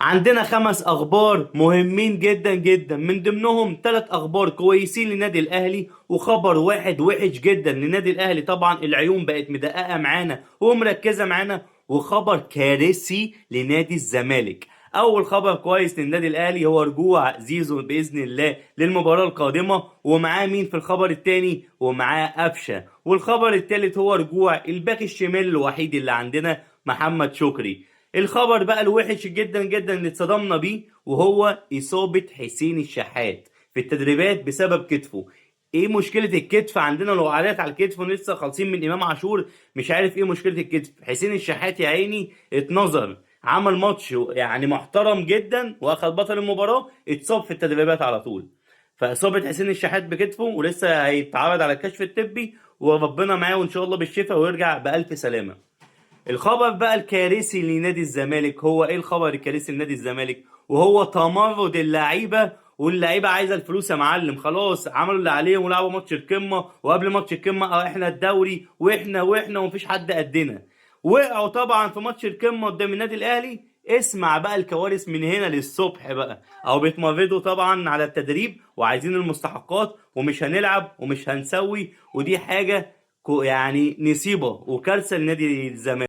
عندنا 5 اخبار مهمين جدا جدا، من ضمنهم 3 اخبار كويسين للنادي الاهلي وخبر واحد وحش جدا للنادي الاهلي. طبعا العيون بقت مدققة معانا ومركزة معانا، وخبر كارثي لنادي الزمالك. اول خبر كويس للنادي الاهلي هو رجوع زيزو باذن الله للمباراة القادمة، ومعاه مين في الخبر الثاني؟ ومعاه قفشه. والخبر الثالث هو رجوع الباك الشمال الوحيد اللي عندنا محمد شكري. الخبر بقى الوحش جدا جدا اللي اتصدمنا بيه وهو اصابه حسين الشحات في التدريبات بسبب كتفه. ايه مشكلة الكتف عندنا؟ لو عادات على الكتف ولسه خالصين من امام عاشور، مش عارف ايه مشكلة الكتف. حسين الشحات يا عيني اتنظر، عمل ماتش يعني محترم جدا واخد بطل المباراة، اتصاب في التدريبات على طول. فاصابه حسين الشحات بكتفه ولسه هيتعرض على الكشف الطبي، وربنا معاه وان شاء الله بالشفاء ويرجع بالف سلامه. الخبر بقى الكارثي لنادي الزمالك هو ايه؟ الخبر الكارثي لنادي الزمالك وهو تمرد اللعيبة، واللعيبة عايزه الفلوس يا معلم. خلاص عملوا اللي عليهم ولعبوا ماتش القمه، وقبل ماتش القمه احنا الدوري واحنا واحنا ومفيش حد قدنا. وقعوا طبعا في ماتش القمه قدام النادي الاهلي. اسمع بقى الكوارث من هنا للصبح بقى، او بيتمردوا طبعا على التدريب وعايزين المستحقات ومش هنلعب ومش هنسوي، ودي حاجة يعني نصيبه وكارثة لنادي الزمالك.